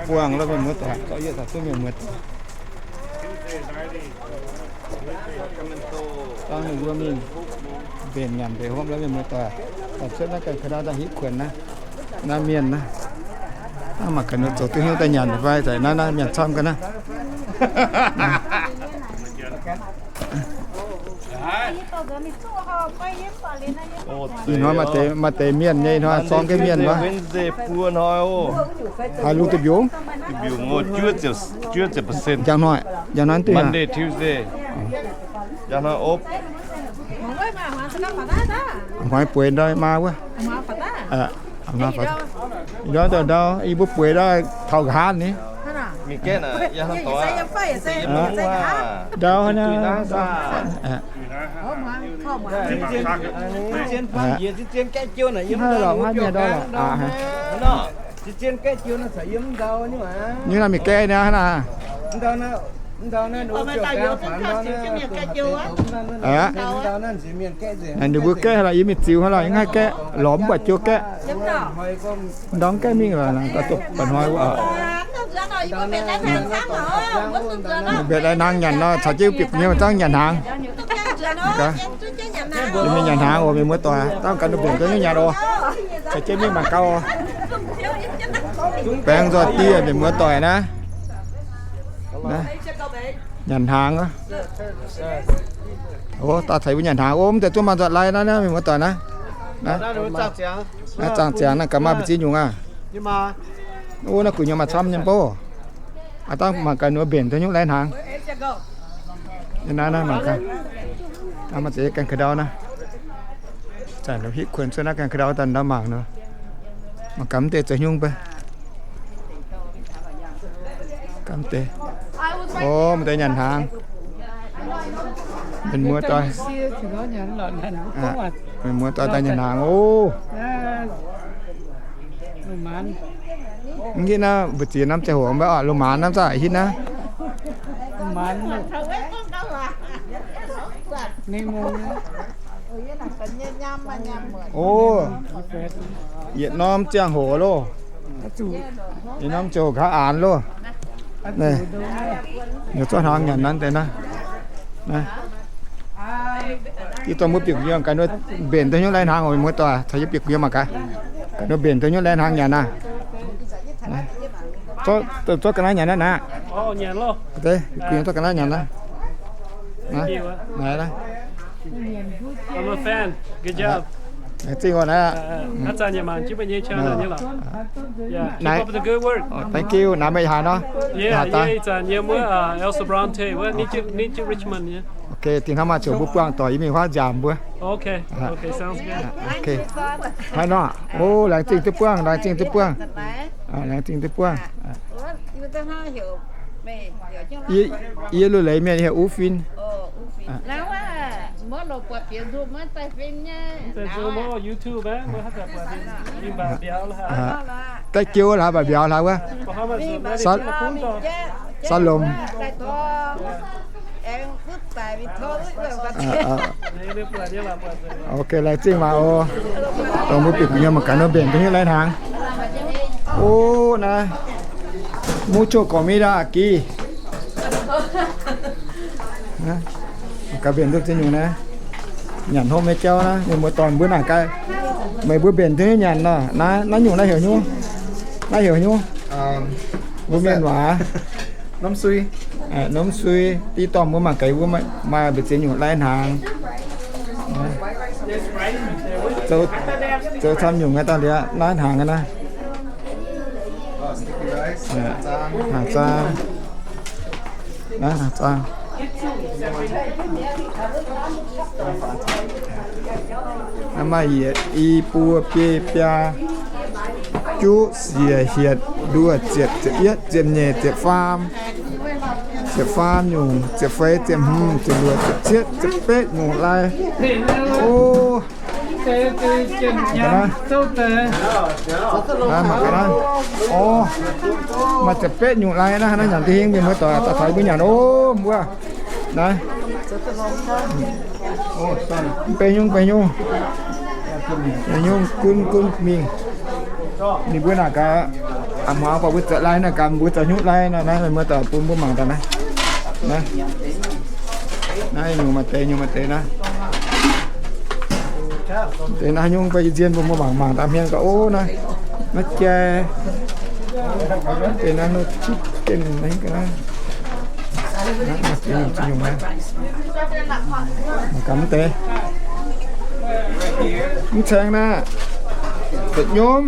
Buangh lorqc, mienh muoz-doic, zorqv yie taux duqv mienh muoz-doic. Dangh ninh mbuo mingh mbenc nyanc mbenc hopv lorqc, mienh muoz-doic. Zanc cuotv naaiv ganh ka'ndau daaih hitv kuonx naaiv, naaiv mienh naaiv. Naaiv mangc gaax ninh zoux duqv hnyouv daaih nyanc fai za'naaiv, naaiv mienh camv ga'naaiv. Ih hnoi maaih deix, maaih deix mienh nyei, ih hnoi sorng jienv mienh wuov. Haaix lungh duih mbiungc? Njang hnoi, njang hnoi duih aqv. Hmuangx bueix ndau maa wuov. Ndau, ndau, yie mbuo bueix ndau taux nqa'haav ni. Ndau, nyungc naaiv mingh gaeqv naaiv hnangv naaic. Ninh mbuo gaeqv haaix lorqc, yie mingh ziux haaix lorqc, yie mv haih gaeqv, lorz mv buatc jiu gaeqv. Ndorm gaeqv mingh lorqc, daaih duqv ba'hnoi wuov. Mbenc lai-hnaangx nyanc nor, caux jienv bieqc gu'nyuoz zangv nyanc hnaangx. Mingh nyanc hnaangx oc, mienh muoz-doic, dangh ganh mbenc ga'nyuoz nyanc oc. Caux jienv mingh mangc gaax oc. Baengh nzoih dieh, mienh muoz-doic naaiv. Nyanc hnaangx. O, daaih caux mbuo nyanc hnaangx. O, mv deix zungv maaih nzoih lai naaiv, mienh muoz-doic naaiv. Naaiv zaangh ziangx naaiv gaax maaih mbu'ziex nyungc aqv. O, naaiv gu'nyuoz maaih camv nyei bouv. Aa, dangh mangc gaax ninh mbuo mbenc duqv nyungc lai hnaangx. Naaiv, naaiv mangc gaax. Naaiv maaih za'eix ganh ka'ndau naaiv. Zanc hitv kuonx cuotv naaiv ganh ka'ndau daaih ndau mangc nor. Mangc gaax mv deix zoux haaix nyungc baav. Gaax mv deix. O, mv deix nyanc hnaangx. Mienh muoz-doic. Mienh muoz-doic daaih nyanc hnaangx oc. Mv hitv naaiv mbu'ziex norm ziangh hoc mv baac lungh maanz norm zaqc hitv naaiv. O, yietc norm ziangh hoc loh. Yietc norm ziangh hoc nqa'haav aanx loh. Naaiv, ninh zorqv hnaangx nyanc naaiv deix naaiv. Naaiv, yie dorh mbuo bieqc gu'nyuoz gaax ninh mbuo mbenc duqv hnyouv lai hnaangx oc, mienh muoz-doic, caux yie bieqc gu'nyuoz mangc gaax. Gaax ninh mbuo mbenc duqv hnyouv lai hnaangx nyanc naaiv. Zorqv ga'naaiv nyanc naaiv naaiv. Bieqc gu'nyuoz zorqv ga'naaiv nyanc naaiv. Naaiv, naaiv. I'm a fan. Good job. Laengz zingh oc naaiv. Aa, ih zanc yaac mangc jienv meih nyei channel nyei lorqc. Yeah, keep up the good work. Thank you. Naaiv meih haaix nor? Yeah, yie ih zanc yiem wuov, uh, El Sobrante, wuov Ninja, Ninja Richmond nyei. Ok, dingc hnangv maaih ziouc mbuo buangh doic yie mingh huaav nziaamc mbuo. Ok, ok, sounds good. Ok. Haaix nor? O, laengz zingh duqv buangh, laengz zingh duqv buangh. Laengz zingh duqv buangh. Yie, yie lui leiz mienh heuc U Fin. Daaih jiouv laaix mbiauz laaix wuov. Salomon. Ok, laengz zingh maah oc. Dongh mbuo bieqc gu'nyuoz mangc gaax nor mbenc duqv nyei lai hnaangx. O, naaiv mucho comida aquí. Gaax mbenc duqv ziex nyungc naaiv. Nyanc hopv nyei jauv naaiv, mienh muoz-doic mbuo naaic gaax, meih mbuo mbenc duqv nyei nyanc nor. Naaiv, naaiv nyungc naaiv heuc hnyouv, naaiv heuc hnyouv. Mbuo mienh waac, ndomv sui. Ndomv sui. Div dorngh mbuo mangc gaax mbuo maaih mbu'ziex nyungc lai hnaangx. Zoux camv nyungc nyei daaih liuz lai hnaangx naaiv. Hnaangx zaang. Naaiv hnaangx zaang. Naaiv maaih yietc, i, buo, biei, biaa, juqv, siec, hietc, luoqc, ziepc, ziepc yietv, ziepc nyeic, ziepc faam, ziepc faam nyungc, ziepc feix, ziepc hmz, ziepc luoqc, ziepc cietv, ziepc betv nyungc lai. O, mangc gaax naaiv. O, maaih ziepc betv nyungc lai naaiv, naaiv nyanc deix hingh, mienh muoz-doic, daaih taux mbuo nyanc. O, mbuo naaiv, mv bei nyungc, mv bei nyungc, mv bei nyungc gunv gunv mingh. Ninh mbuo naaic gaax, A'hmuangx baac mbuo zoux lai naaiv, gamh mbuo zoux hnyouv lai nor, naaiv mienh muoz-doic bun mbuo mangc daaih naaiv. Naaiv, naaiv nyungc maaih deix, nyungc maaih deix naaiv. Deix naaiv nyungc baac yie nzien bun mbuo mangc, mangc daaih hmien ga'o naaiv. Naaiv jai. Deix naaiv nor chicken naaiv ga'naaiv. Naaiv nyungc, nyungc naaiv. Mangc gaax mv deix. Mv caeng naaiv, fa'nyomv.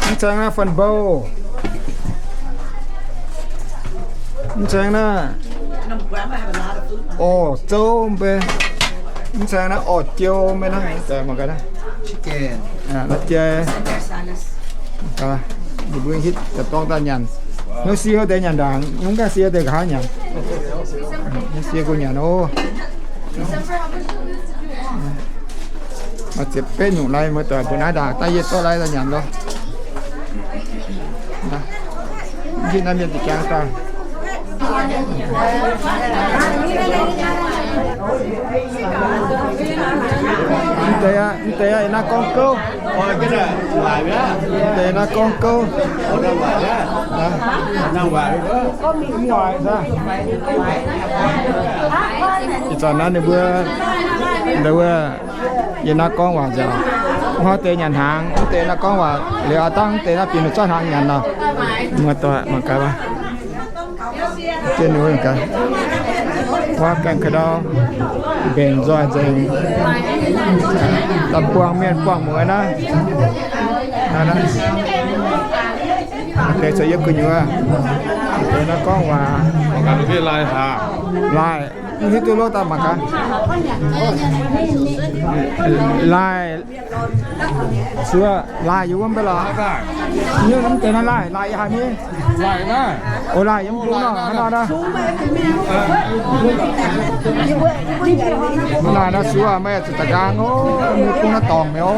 Mv caeng naaiv, fan-mbou. Mv caeng naaiv, orv, zouv mbe. Mv caeng naaiv, orv, jou mbe naaiv. Mangc gaax naaiv. Naaiv jai. Ninh mbuo hitv daaih dorng daaih nyanc. Hnyouv sie wuov deix nyanc ndaangc, hnyouv gaengh sie wuov deix nqa'haav nyanc. Hnyouv sie go nyanc oc. Maaih ziepc betv nyungc lai, muoz-doic mbuo naaiv ndaangc daaih, yie zorqv lai daaih nyanc loh. Hitv naaiv mienh jiex jangx daaih. Mv deix aqv, mv deix aqv, yie naaiv gorngv gouv. Mv deix naaiv gorngv gouv. Ih zanc naaiv ninh mbuo, ninh mbuo, yie naaiv gorngv waac nziaauc. Wuov deix nyanc hnaangx, mv deix naaiv gorngv waac liuz aqv, dangh mv deix naaiv bieqc ninh zorqv hnaangx nyanc nor. Muoz-doic mangc gaax wuov. Jienv ninh mbuo gaax. Wuov gaengh ka'ndau mbenc nzoih nzengc. Daaih buangh mienh buangh muoz naaiv. Naaiv, naaiv deix zoux yiem gu'nyuoz. Deix naaiv gorngv waac. Laaih, mv hiuv duqv lov daaih mangc gaax. Laaih, suov laaih yiem wuov mv bei lorqc. Mv deix naaiv laaih, laaih yiem haaix nyungc? O, laaih yiem bung nor, hnangv nor naaiv. Hnangv naaiv naaiv suov meih zuqc da'nqaang oc, mingh bung naaiv dorngc meih oc.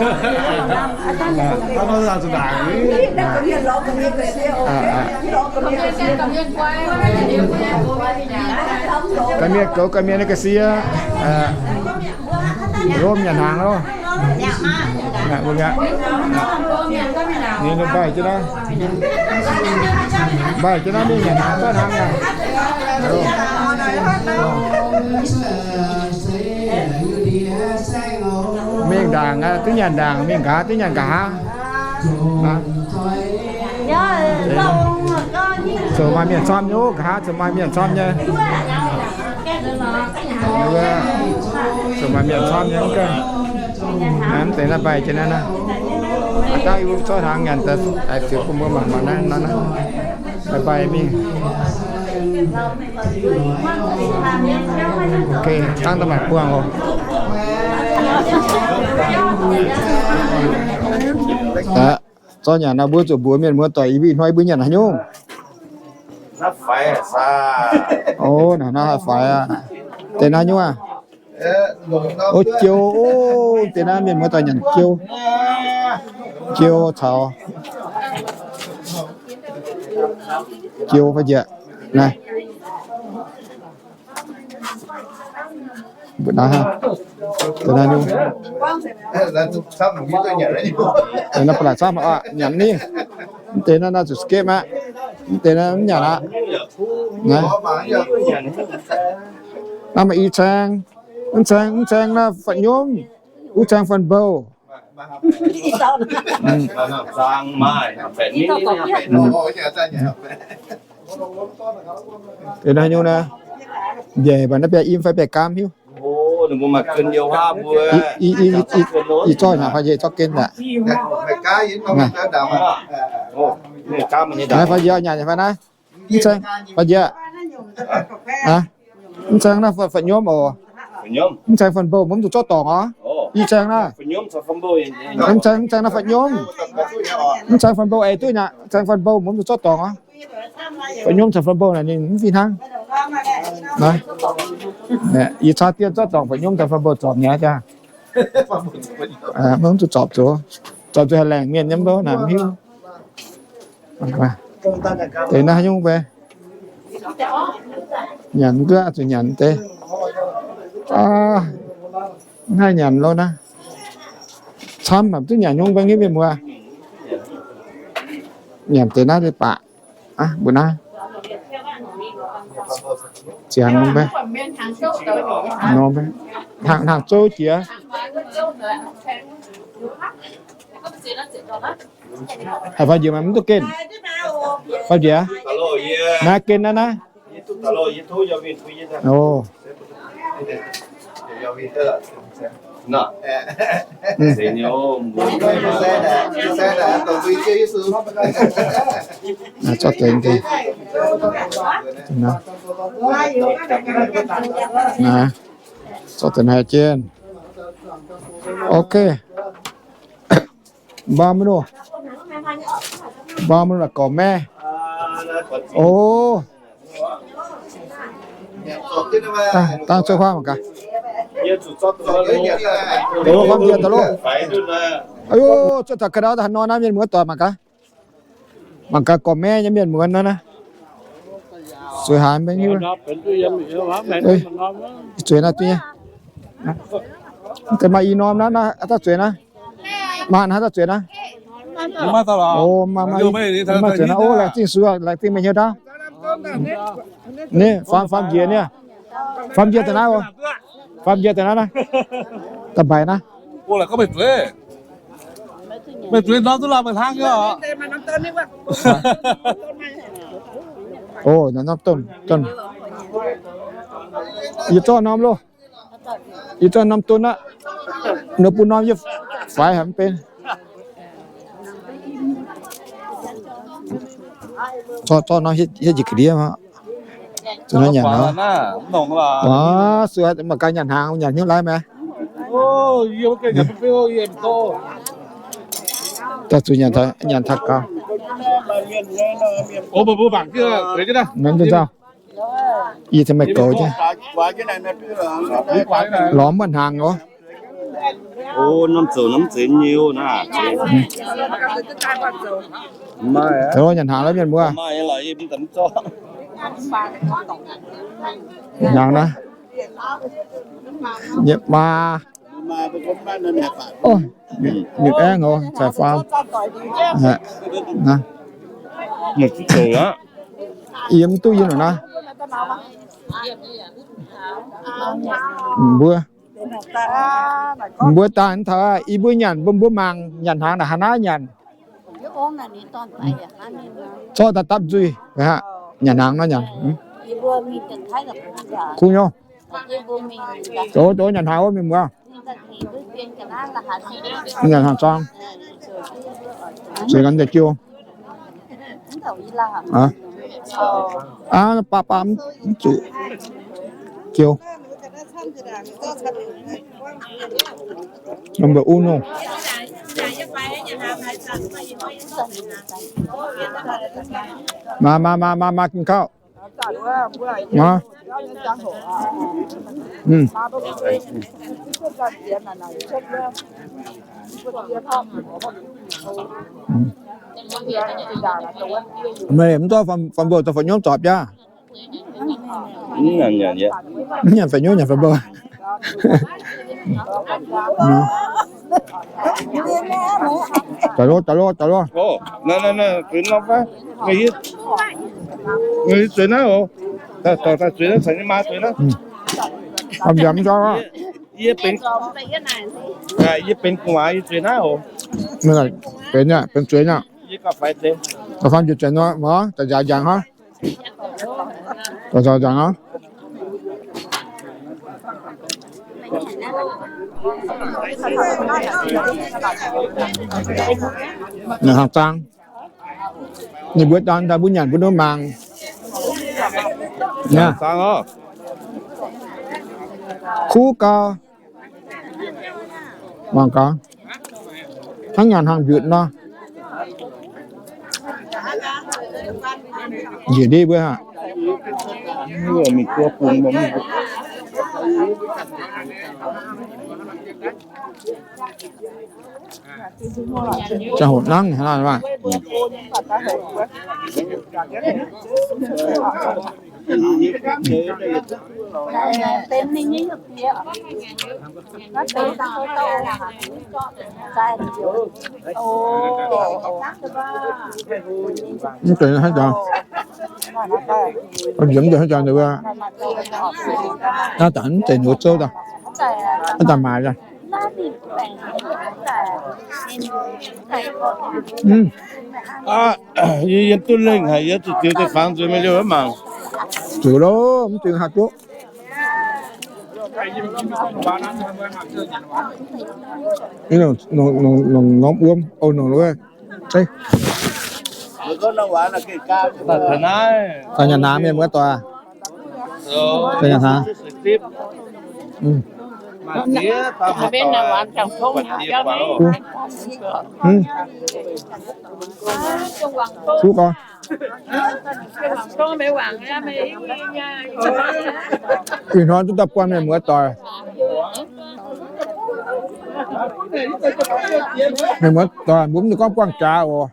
Ga'mienh goux ga'mienh nyei ga'sie, lomh nyanc hnaangx loh. Mbuo mi'aqv. Ninh mbaih jienv naaiv, mbaih jienv naaiv mingh nyanc hnaangx, zorqv hnaangx nyanc. Mingh ndaangc aqv, duqv nyanc ndaangc, mingh nqa'haav duqv nyanc nqa'haav. Zoux maaih mienh camv nyei, nqa'haav zoux maaih mienh camv nyei. Zoux maaih mienh camv nyei mv gaengh. Mv deix naaiv mbaih jienv naaiv naaiv. Aav dangh yie mbuo zorqv hnaangx nyanc daaih, ziouc bun mbuo mangc mangc naaiv nor naaiv. Mbaih mingh. Ok, dangh daaih mangc buangh oc. Zorqv nyanc nor, mbuo zuqc mbuox mienh muoz-doic ih hnoi mbuo nyanc haaix nyungc. O, naaiv faix aqv. Deix naaiv nyungc aqv. O, jiou, o, deix naaiv mienh muoz-doic nyanc jiou. Jiou caux jiou fai njiec naaiv. Mbuo naaiv, deix naaiv nyungc. Deix naaiv ba'laqc camv aqv, nyanc ninh. Mv deix naaiv naaiv zuqc skip aqv. Mv deix naaiv mv nyanc aqv. Naaiv, naaiv maaih i caeng, mv caeng, mv caeng naaiv fa'nyomv, wuov caeng fan-mbouh. Deix naaiv nyungc naaiv, njiec baac naaiv biaa im fai biaa gaam hiuv. Ih, ih, ih, ih zorqv nyanc fai njiec zorqv gen aqv. Naaiv fai njiec nyanc fai naaiv. Mv caeng fai njiec. Mv caeng naaiv fa'nyomv oc. Mv caeng fan-mbouh mv zuqc zorqv dorngc oc. Ih caeng naaiv. Mv caeng, mv caeng naaiv fa'nyomv. Mv caeng fan-mbouh eix duqv nyanc, mv caeng fan-mbouh mv zuqc zorqv dorngc oc. Fa'nyomv caux fan-mbouh naaic ninh mv fih hnangv. Yie caa dien zorqv dorngc fa'nyomv caux fan-mbouh zorpc nyei jaa. Mv zuqc zorpc zoux. Zorpc zoux haih laengc mienh nyei mv baac naaic mv hiuv. Deix naaiv nyungc mbe. Nyanc mv duqv zuqc nyanc deix. Mv haih nyanc lo naaiv. Camv mv duqv nyanc nyungc mbe nqipv mienh muoz. nyanc deix naaiv leiz-baac. Mbuo naaiv ziangx nor, hnangv, hnangv zouv jiex. Haaix faaux njiec maiv duqv gen? Faaux njiec naaiv, gen naaiv naaiv. Zorqv deix, zorqv deix naaiv jienv. Ok. Mbaam mv nu, mbaam mv nu la'gorx maiv. O, dangh cuotv huaav mangc gaax. Da'lov, faam njiec da'lov. Aa, cuotv taux ga'ndau haaix nor naaiv mienh muoz doic mangc gaax. Mangc gaax gorqv-maiv nyei mienh muoz nor naaiv. Zueiz haaix maiv hiuv. Zueiz naaiv duqv nyei. Deix maaih i norm naaiv, naaiv haaix dauh zueiz naaiv? Maaih haaix dauh zueiz naaiv? O, maaih, maaih zueiz naaiv. O, laengz zingh suonc, laengz zingh meih hnyouv ndaauv. Ni, faam, faam njiec ni. Faam njiec daaih naaiv oc. Faam njiec daaih naaiv naaiv. Da'mbaic naaiv. Meih zueiz norm duqv lorqc, meih hlang nyei oc. O, norm domh, domh. Yie zorqv norm loh. Yie zorqv norm domh aqv. Ninh bun norm yie faix haic mv benx. Zorqv, zorqv norm hietv njiec ga'ndiev. Zuqc naaiv nyanc hnangv. Waac, sueih mangc gaax nyanc hnaangx, nyanc hnyouv lai maah. Daaih zuqc nyanc taux gaux. Nzauh, yie cingx meih goux jienv. Lorz mv buatc hnaangx oc. O, norm zoux norm zenx nyei o naaiv. Zoux nyanc hnaangx lorqc mienh muoz. Hnaangx naaiv. Yietc maa. Ninh aengx oc, caux faam. Yie mv duqv yie nor naaiv. Mbuo, mbuo daaih taux i mbuo nyanc, mbuo, mbuo mangc nyanc hnaangx naaic haaix naaiv nyanc. Zorqv daaih dapv nzuih, nyanc hnaangx nor nyanc. Kuv nyei. Zoux, zoux nyanc hnaangx wuov mienh muoz. Nyanc hnaangx zaang. Zueiz ganh deix jiu. Aa, baav baav mv zuqc jiu. Mbuo u nongh. Maa, maa, maa, maa, maa, gin kauv. Meih mv zorqv fam bouh zoux fa'nyungv zorpc jaax. Mv nyanc fa'nyungv, nyanc fa'bouh. Daaih loh, daaih loh, daaih loh. Zueiz naaiv oc. Zueiz naaiv, zueiz naaiv. Yie benx gu'nguaaz, yie zueiz naaiv oc. Benx, benx zueiz naaiv. Da'faanh njiec zueiz nor, mor, da'nziaaux njangc hnangv. Da'nziaaux njangc hnangv. Nyanc hnaangx zaang. Ninh mbuo daan daaih mbuo nyanc mbuo nor mangc. Kuv gau. Mangc gaax. Hnangv nyanc hnaangx mbiutc nor. Njiec ndiev mbuo aqv. Ziangh hoc nangv haaix nor. Mv deix haaix jaax, nziemx deix haaix jaax, naaiv daaih mv zeiz ninh mbuo zouv daaih, naaiv daaih maaic daaih. Yie yiem duqv lengh haic, yie zuqc ziux deix fangx nzuonx mingh liouh mangc. Ziux loh, mv ziux haaix duqv. Nongc norm wuom, o, nongc wuom. Daaih nyanc hnaangx, mienh muoz-doic. Daaih nyanc hnaangx. Kuv gorx. Ih hnoi duqv daaih buangh mienh muoz-doic. Mienh muoz-doic mbuo mv dungx gorngv buangh jaax oc.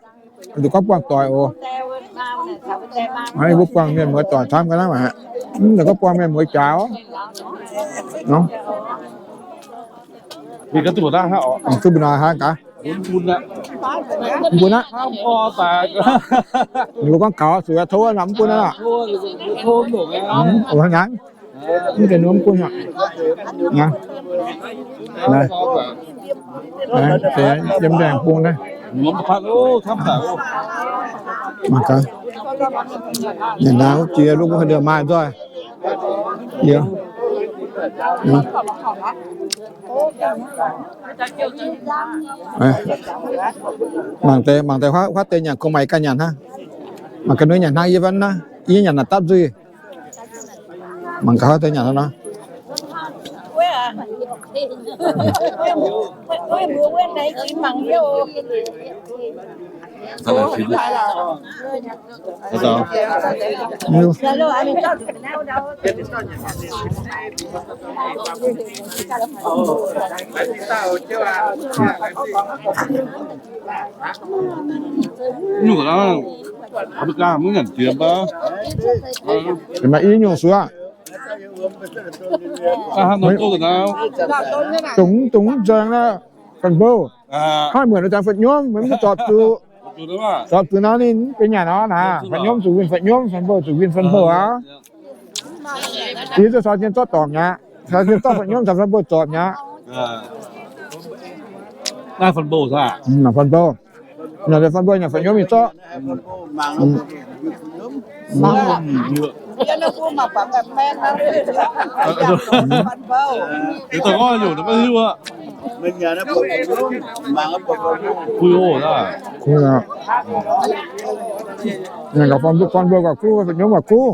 Mv dungx gorngv buangh doic oc. Mbuo buangh mienh muoz-doic camv ga'naaiv maah. Mv dungx gorngv buangh mienh muoz-jaax oc. Duqv mbuo nor hnangv gaax. Mv bun aqv. Mbuo gorngv kaux zuqc tov nor mv bun aqv. Hnangv naaic. Mv deix nor mv bun aqv. Yiem ndaengh bung naaiv. Mangc gaax. Nyanc hnaangx jiex lungh wuov ndiev maaih nzoih. Yie mangc deix, mangc deix huaav deix nyanc, kungx maaih ganh nyanc hnangv. Mangc gaax, ninh nyanc hnangv yie wuov naaiv, yie nyanc naaic dapv nzuih. Mangc gaax huaav deix nyanc hnangv nor. Nyungc, mv nyanc jiex baav. Maaih i nyungc suoqv. Dongh, dongh mv nzaeng naaiv, fanh mbouh. Hnangv muonc zanc fanh nyiomv, maiv zorpc zuqc. Zorpc zuqc nor ninh mv benx nyanc nor naaic. Fanh nyiomv zuqc winh fanh nyiomv, fanh mbouh zuqc winh fanh mbouh aqv. Yie zuqc caux jienv zorqv dorngc mi'aqv. Caux jienv zorqv fanh nyiomv caux fanh mbouh zorpc mi'aqv. Naaiv fanh mbouh aqv. Fanh mbouh. Nyanc fanh mbouh nyanc fanh nyiomv mingh zorqv. Nyanc gaax fanh mbouh gauh kuv, fanh nyiomv gauh kuv.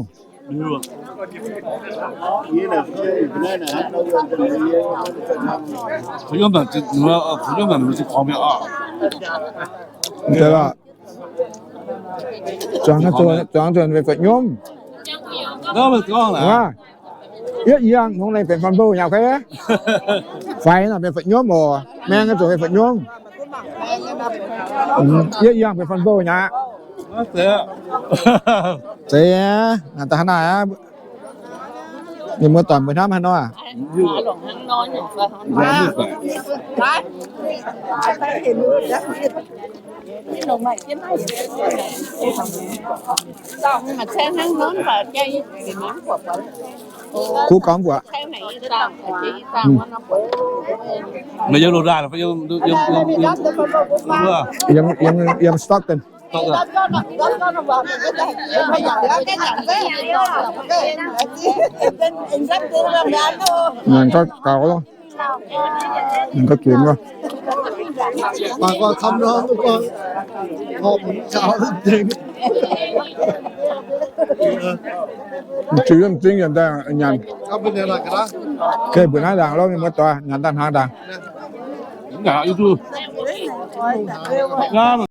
Zuangx zuqc benx fanh nyiomv. Yietv yangh hngongx naaic benx fanh mbouh nyei. Faix nor benx fanh nyiomv oc. Maeng zuqc benx fanh nyiomv. Yietv yangh benx fanh mbouh nyei aqv. Zeiz aqv, da'hnangv naaic aqv. Mienh muoz-doic mbuo hnamv haaix nor? Kuv gorngv mbuox. Yiem, yiem, yiem Stockton. Nyanc gauh gaux loh. Nyanc gauh junx loh. Ziux yiem zingh yietc ndaangc nyanc. Geh mbuoqc naaiv ndaangc loh, mienh muoz-doic, nyanc daaih hnaangx ndaangc.